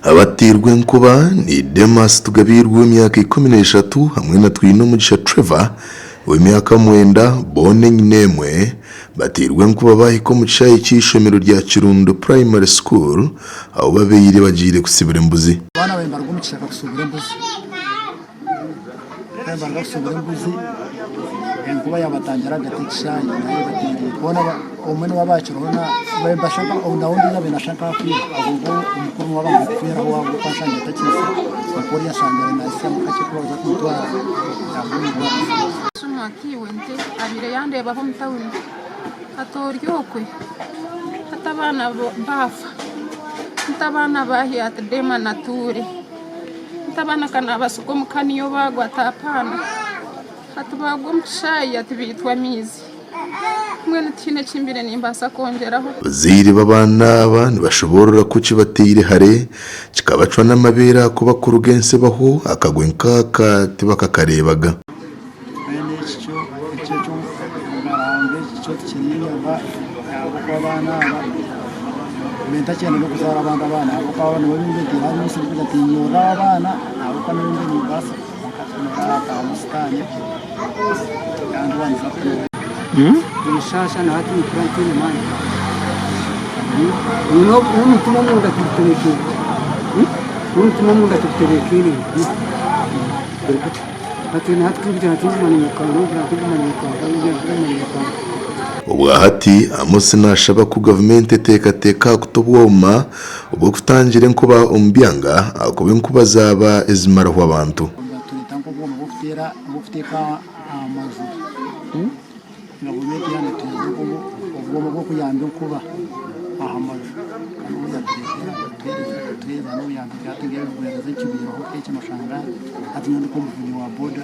Abateirwe enkuba ni Demas Tugabirwe ow'emyaka 13 hamwe na Twinomugisha Trevor ow'emyaka mwenda boona enyina emwe bateirwe enkuba baahika omu kishaayi ky'eishomero rya Kirundo Primary School ahu babaire bagiire kusibira embuzi. Abaana baabaire nibaruga omu kishaka kusubura embuzi. Babaire nibaruga kusubura embuzi, enkuba yabatangira ahagati y'ekishaayi nayo ebateerire. Boona omwe niwe abaakiriho na ondiijo abaire naashusha nk'afiire ahabw'okuba omukuru niwe abandize kufeeraho ahabw'okuba ashangire atakiitsire kwonka oriya ashangire naahitsyamu kakye ku baaza kumutwara yaaruga omu irwariro. Shuma ati iwe nte abaire yandeebaho omu tawuni ati ori okwe hati abaana baafa hati abaana baahi ati Dema natuure hati abaana ka nabasiga omuka niyo baagwa ati apaana hati baagwa omu kishaayi ati baitwa amaizi mbwenu tihaine eki mbaire nimbaasa kwongyeraho. Abazaire b'abaana aba nibashoboorora ku kibateire hare kikabacwa n'amabeere ahakuba kuruga ensi ebaho akagwe nk'aka tibakakareebaga. Mbwenu eki kyo eki ekyo Ruhanga eki kyo tikirinyamba ahabw'okuba abaana aba mbe ntakyenda n'okuzaara abandi abaana ahabw'okuba aba nibo bindetiire hanu ensi ndikugira nti nyorora abaana ahabw'okuba nibo mbe nimbaasa kwonka noraataahamu sitaane yandwanisa kunuuya. Nimushasha na hati nintura ntaine maani. N'omutima omunda tigutebeekaine. N'omutima omunda tigutebeekaine. Biri gutyo. Obwahati Amosi nashaba ku gavumenti eteekateeka aha kuta obwoma obw'okutangira enkuba omu byanga ahakuba enkuba zaaba ezimaraho abantu. Nibatureeta nk'obwoma bw'okuteera bw'okuteeka aha maju. Gavumenti yaaba netuheereza obwoma bw'okuyamba enkuba aha maju kandi obu yatureetera etuheereza n'obuyambi hati nk'ebigwererezi ekibaireho eki noshanga hati nyowe ndi nk'omuvugi wa boda.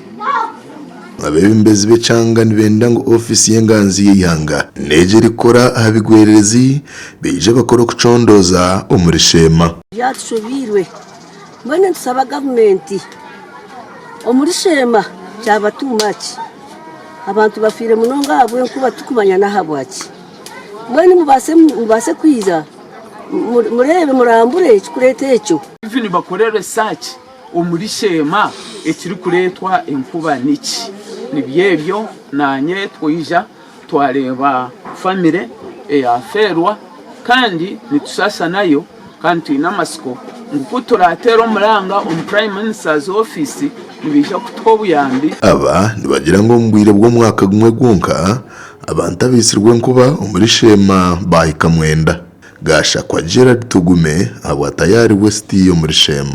Abeebembezi b'ekyanga nibenda ngu ofiisi y'enganzi y'eihanga neegye erikukora aha bigwererezi baije bakore okucondooza omuri Sheema. Byatushobeirwe mbwenu nitusaba gavumenti omuri Sheema kyaba too much. Abantu bafiire munonga ahabw'enkuba tikumanya n'ahabwaki. Mbwenu mubaase mubaase kwija mureebe murambure ekirikureeta ekyo. Even bakore research omuri Sheema ekirikureetwa enkuba niki? Nibyo ebyo nanye twaija twareeba family eyafeerwa kandi nitusaasa nayo Kandi twine amatsiko ngu ku turaateere omuranga omu Prime Minister's Office nibaija kutuha obuyambi. Aba nibagira ngu omu bwire bw'omwaka gumwe gwonka, abantu abaitsirwe enkuba omuri Sheema baahika mwenda. Gashakwa Gerald Tugume ahabwa Tayari West omuri Sheema.